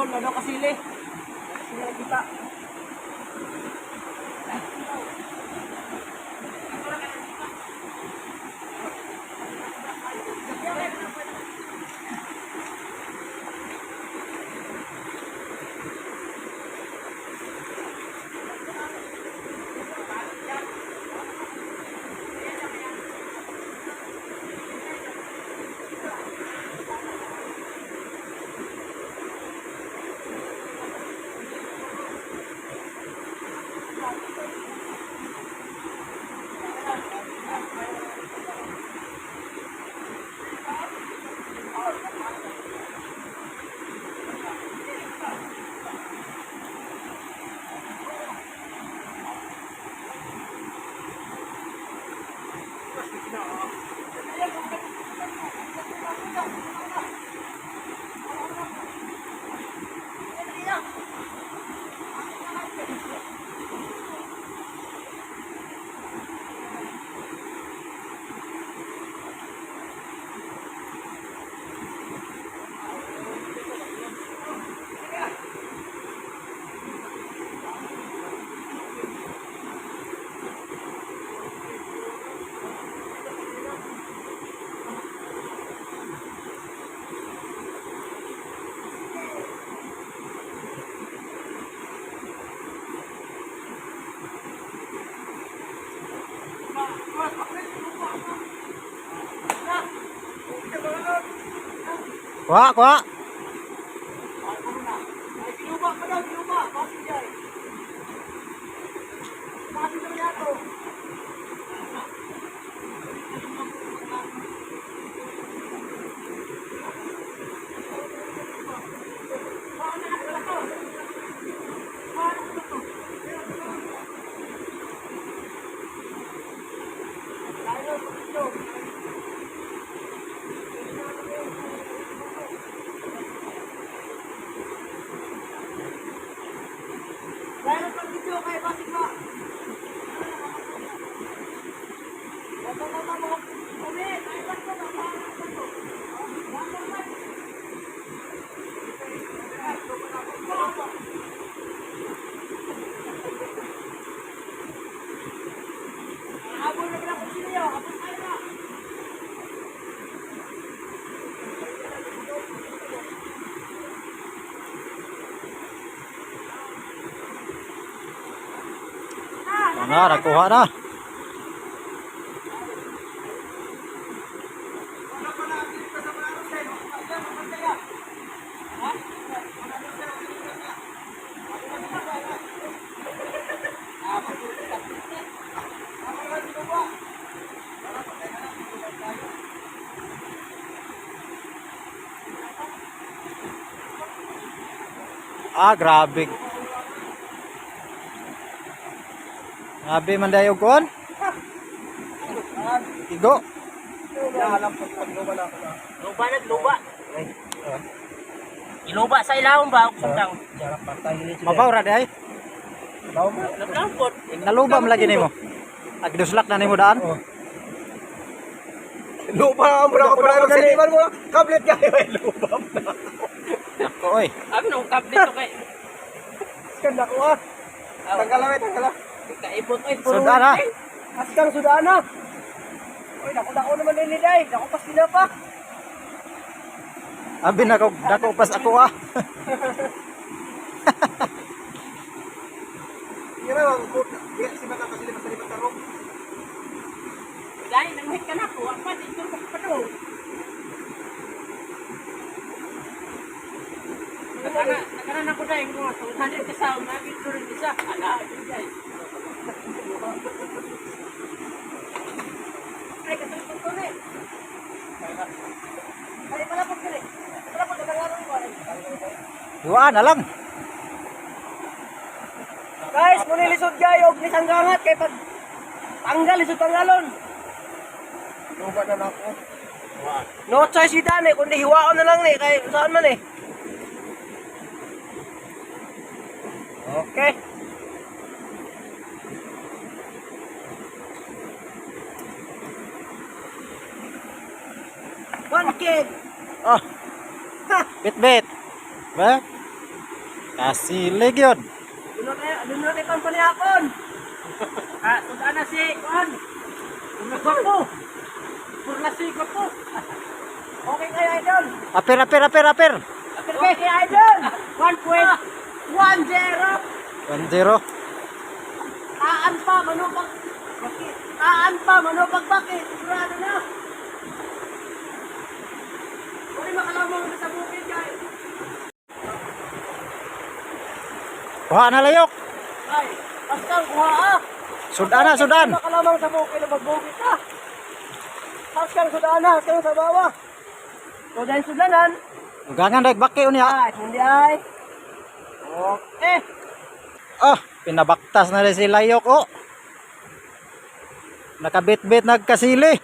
Idol, ano kasili? Sila nakita. Kuha, kuha. Ay, kinuba pa daw, kinuba. Bakit dyan? Bakit naman yato? Dahil pag video kay basig ba? Habol na pala kung sino yun. Habol tayo na. Na, nakuha na. Ah, grabe. Grabe man dayo kon. Igo. Luba na, luba. Iluba sa ilawom ba? Sundang. Mabaw ra day. Naglampot. Naluba man lagi nimo. Agduslak na nimo daan. Lupa ang pura ko pura sa liman mo. Kablet kayo ay lupa. Ako oy. Abi nung kable to kay. Skanda ko ah. Tanggal lang tanggal ah. Kaibot oy puro. Sudan ha. Askang sudana. Oy, dako dako naman nili day. Dako pas sila pa. Abi na ko dako pas ako ah. Kira ang ko si baka kasi lima sa lima tarong. Dai nang ka na ko. Apa dito ka pa do. Nakana nakana na ko dai ko 200 ka sa nagit rin isa. Ala dai. Ay, katulog ko ni. Ay, palapag dili. Palapag katangaron ko. Duaan na lang. Guys, muni lisod gayo og nisanggangat kay pag tanggal lisod tanggalon. Lupa na nako. No choice kita ni kundi hiwaon na lang ni kay saan man eh. Okay. One kid. Oh. Bit bit. Ba? Kasilig yun. Duno tayo pang panihapon. Ah, sudan na si Kuan. Gwapo. Purla si gwapo. Okay kayo, idol. Apir, apir, apir, apir. Okay, idol. 1.10. 1-0. Taan pa, manupag. Bakit? Taan pa, manupag bakit? Sigurado na. Wala makalamang na sa bukid, guys. Kuha na layok. Ay, basta kuha ah. Sudan na, sudan. Makalamang sa bukid na magbukid ka. Haskang sudan na, haskang sa bawa. Sudan sudanan. Dugangan rek baki unya. Ay, hindi ay. Okay. Ah, pinabaktas na rin si Layok oh. Nakabit-bit nagkasili.